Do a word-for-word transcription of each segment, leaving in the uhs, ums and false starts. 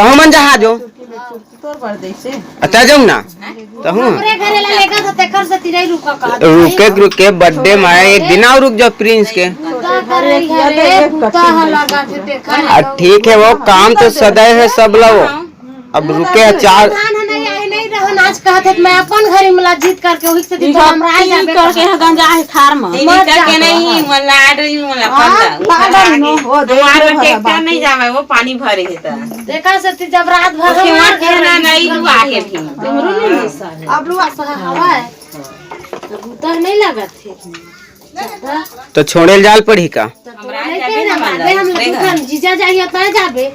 तहूँ मन जहाँ जो। तोर बर जैसे। अच्छा जाऊँ ना। तहूँ। हमरे घरे ला लेकर तो तेकर से तिरई रुका का। रुके, रुके, बर्थडे में आए, एक दिन और रुक जाओ प्रिंस के। कुत्ता का नहीं है रे, कुत्ता है लगा थे तेकर। आ, ठीक है, वो काम तो सदैव है सब ला वो। अब रुके हैं चार। नहीं, नहीं रहन, आज कहत है, मैं अपन घरे में ला जीत करके वही से दिन तो हमरा आ जाबे करके है गंजा है खार में। मत करके नहीं, मैं लाड रही हूँ, मैं हाँ, अपन लाड रही हूँ, वो दे हमारे दे ट्रैक्टर भला नहीं जावे, वो पानी भरे है तो। देखा से ती जब रात भर उसके हमार बाद घर कहना में नहीं हुआ है फिर। तुमरो नहीं मिसा है। अब लोग सहा हवा है। तो गुता नहीं लगत है। तो छोड़े ल जाल पड़ी का? तो तोरा नहीं कहना बाबे, हम लोग दूसरा जीजा जाइए तो जाबे।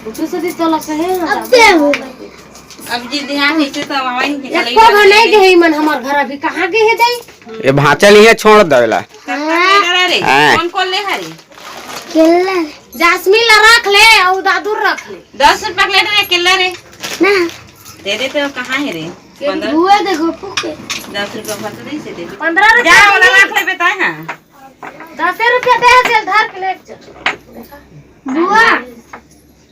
कुछ से भी तोला कहे ना अब जाबे। ते हो। अब जी ध्यान है तो आवाज निकल एको घर नहीं गए मन हमार घर अभी कहाँ गए है दाई? ये भांचा नहीं है, छोड़ देला। रे हाँ। कौन कौन ले हरी? केला। जास्मिन ला रख ले और दादू रख ले। दस रुपया के लेटर है केला रे। ना। दे दे तो कहाँ है रे? के पंद्रह। बुआ दे गोपू के। दस रुपया भर तो नहीं से दे दे। पंद्रह रुपया जा, वाला दे। रख ले बेटा, हाँ। दसे रुपया दे, चल धर के ले चल। बुआ।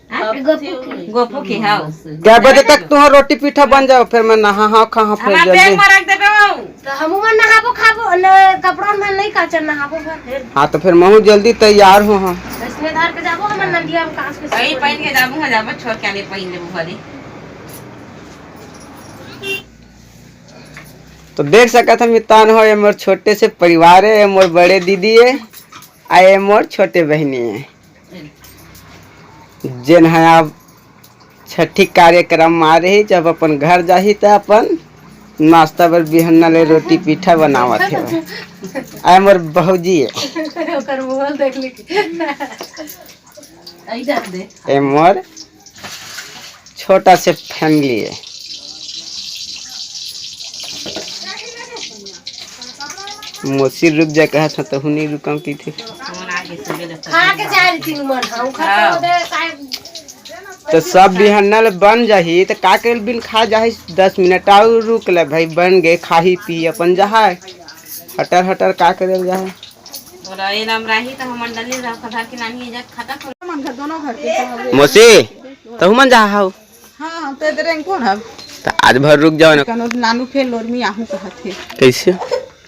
हाँ? गोपू के। गोपू के, हाँ। क्या बजे तक तुम्हारा रोटी पीठा बन जाओ, फिर मैं नहा हाँ कहाँ फिर हमार जल्दी। बैग में रख देबे वो। तो हम मन नहाबो खाबो, न कपड़ा में नहीं काचन नहाबो फिर। हाँ, तो फिर महू जल्दी तैयार हो, हाँ। इसमें धर के जाबो, हमर नंदिया में कांच के वही पहन के जाबो, हाँ, जाबो, छोड़ के आने पहन लेबो घरे। तो देख सकत हन मितान हो, ये मोर छोटे से परिवार है, ये मोर बड़े दीदी है, आ ये मोर छोटे बहिनी है, जेन है अब छठी कार्यक्रम में आ रही, जब अपन घर जाही त अपन नाश्ता बर बिहन्ना ले रोटी पीठा बनावत है। आ ये मोर भौजी है। ओकर मुंह देख ली। ए मोर छोटा से फैमिली है। मोसी रुक जा, कहा था तहु नहीं रुकम की थी। खा के जा रही थी मन, हम खा के हाँ। उधर साहब। तो सब बिहन्ना ले बन जाही, तो का के बिन खा जाही? दस मिनट और रुक ले भाई, बन गए, खाही पी अपन जहा। हटर हटर का करे जाहे? और ये नाम राही तो हम मंडली रहा, खा के नानी इज्जत खाता। मन घर, दोनों घर के सब। मोसी, तहु मन जहा हव? हाँ, हम तो इधर हैं, कौन हव? तो आज भर रुक जाओ ना। कनो नानू फेर लोरमी आहू कहत हे। कैसे?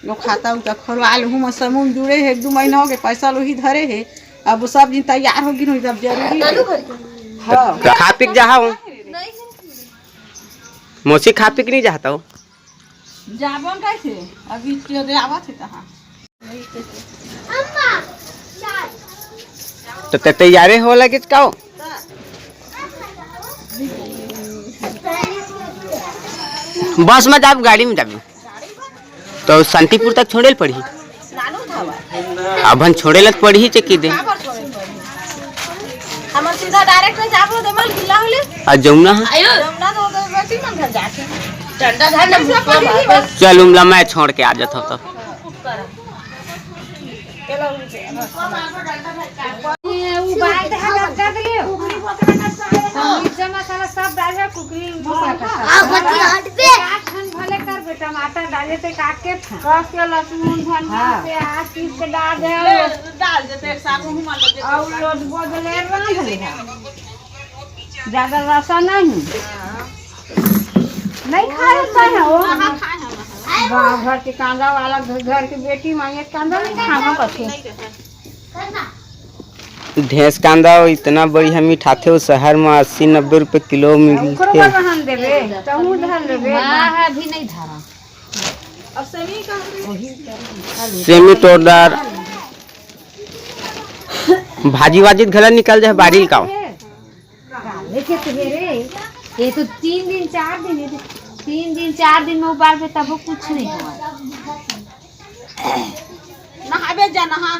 वो खाता उता खोलवा लूँ, हम समूह जुड़े हैं, एक दो महीना हो गए, पैसा लोही धरे हैं। अब वो सब दिन तैयार हो गिन, जब जरूरी है। हाँ। तो खा पी के जहा हव? मोसी खा पी के नहीं जाता हो? जाबन कैसे? अभी तो रे आवत है तहाँ। तो ते तैयारे हो लगे का हो? बस में जाब, गाड़ी में जाबी? तो शांतिपुर तक छोड़े ल पड़ी। अभन छोड़े ल पड़ी, चेक दे। हमर सीधा डायरेक्ट जाबो देमल किला होले। आ जमुना है? जमुना तो उधर बेटी मन घर जाके। डंडा धर ले मुक्का मार। चल उमला, मैं छोड़ के आ जाता हूँ तो। ये उ बात है, लटका के लियो। तो मिर्चा मसाला सब डाल दे, कुकरी मसाला। आ, बतिया हट बे। एक आध ठन भले कर बे, टमाटर डाले ते काट के था। कस के लहसुन, धनिया, हाँ। प्याज पीस के डाल दे। ले, डाल दे, तेरे साथ हूँ, मान लो, और लोट बोदले रांध ले। ज्यादा रसा नहीं। नहीं खाए होता है वो। गाँव घर के कांदा वाला घ-, घर के बेटी मांगे कांदा नहीं खाना पड़ते। ढेंस कांदा इतना बढ़िया मिठाथे, वो शहर में अस्सी नब्बे रुपए किलो ओकरो मिलथे। पर रहन देबे, तहूँ धर लेबे। हाँ, हाँ, अभी नहीं धरा। सेमी टोरदार, भाजी वाजी घला निकल जाए बारी ल का। काले के तो हे रे, ये तो तीन दिन, चार दिन, ये तो तीन दिन, चार दिन में उबाल के तबो कुछ नहीं हुआ। नहाबे जा, नहा।